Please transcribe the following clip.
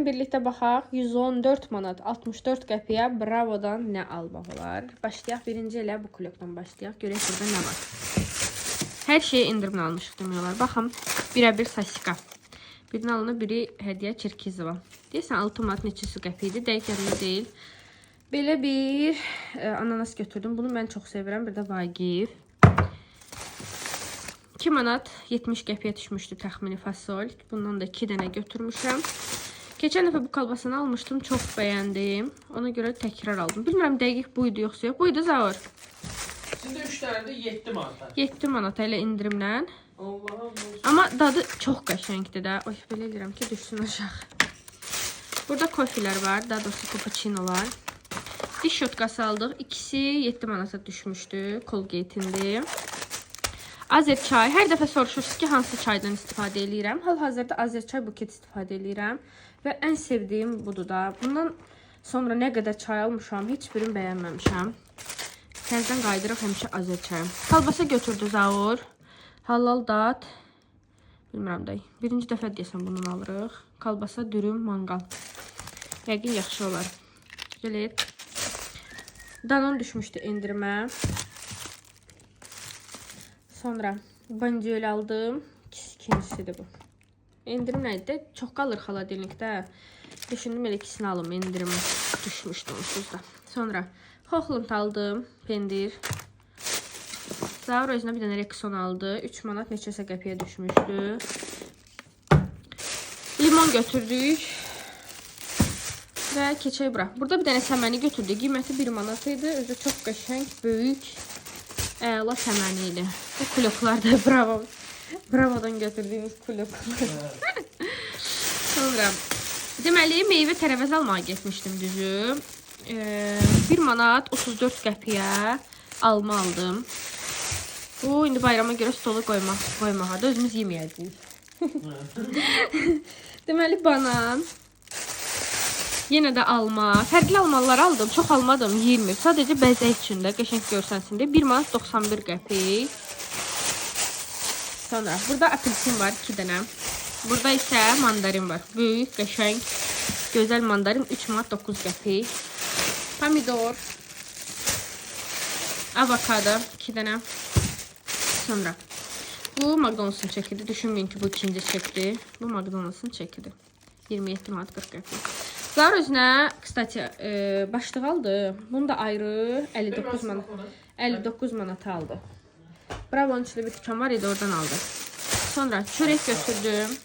birlikdə baxaq. 114 manat 64 qəpiyə Bravo'dan nə almaq olar? Başlayaq birinci elə bu kulyokdan başlayaq. Görək burada nə var. Hər şeyi endirimlə almışıq demək olar. Baxın, birə-bir sasika. Birini alınır, biri hədiyyə Çerkizova. Deyəsən 6 manat neçəsi qəpik idi, dəqiq yadımda deyil. Belə bir ananas götürdüm. Bunu mən çox sevirəm. Bir də Vagif. 2 manat 70 qəpiyə düşmüşdü təxmini fasol. Bundan da 2 dənə götürmüşəm. Keçən dəfə bu kalbasanı almışdım, çox bəyəndim. Ona görə təkrar aldım. Bilmirəm dəqiq bu idi yoxsa yox. Bu idi Zaur. Şimdi 3 tane de 7 manata. 7 manat elə endirimlə. Allah'ım. Amma dadı çox qəşəngdir də. Oy, belə eləyirəm ki, düşsün aşağı. Burada kofelər var, daha doğrusu cappuccinolar. Diş şotkası aldıq. İkisi 7 manata düşmüşdü. Colgate-indir. Azerçay. Hər dəfə soruşursunuz ki, hansı çaydan istifadə eləyirəm. Hal-hazırda Azerçay buket istifadə eləyirəm və ən sevdiyim budur da. Bundan sonra nə qədər çay almışam, heç birini bəyənməmişəm. Təzədən qayıdırıq həmişə Azerçaya. Kalbasa götürdü Zaur. Halal dad. Bilmirəm də. Birinci dəfə deyəsən bundan alırıq. Kalbasa, dürüm, manqal. Yəqin yaxşı olar. Jilet. Danon düşmüşdü endirimə. Sonra bandiyol aldım. İkincisidir bu. Endirim nə idi? Çox qalır xaladelnikdə. Düşündüm elə ikisini alım. Endirim düşmüşdü onsuz da. Sonra Hochland aldım. Pendir. Zaur özünə bir dənə Rexon aldı. 3 manat neçəsə qəpiyə düşmüşdü. Limon götürdük. Və keçək bura. Burada bir dənə səməni götürdük. Qiyməti 1 manat idi. Özü çox qəşəng, böyük, əla səməni idi. Bu kulyoklar da Bravo. Bravo'dan götürdüyümüz kulyoklar. Sonra deməli meyvə tərəvəz almağa getmişdim düzü. 1 manat 34 qəpiyə alma aldım. Bu indi bayrama görə stola qoymağa da özümüz yeməyəcəyik. Deməli banan. Yenə də alma. Fərqli almalar aldım. Çox almadım, 20. Sadəcə bəzək üçün də qəşəng görsənsin deyə 1 manat 91 qəpik. Sonra burada apelsin var 2 dənə. Burada isə mandarin var. Böyük, qəşəng, gözəl mandarin 3 manat 9 qəpik. Pomidor. Avokado 2 dənə. Sonra bu McDonald's'ın çekidir. Düşünməyin ki, bu ikinci çekdir. Bu McDonald's'ın çekidir. 27 manat 40 qəpik. Zaur özünə, kstati, başlıq aldı. Bunu da ayrı 59 manat. 59 manata aldı. Bravo'nun içində bir dükan var idi, oradan aldı. Sonra çörək götürdüm.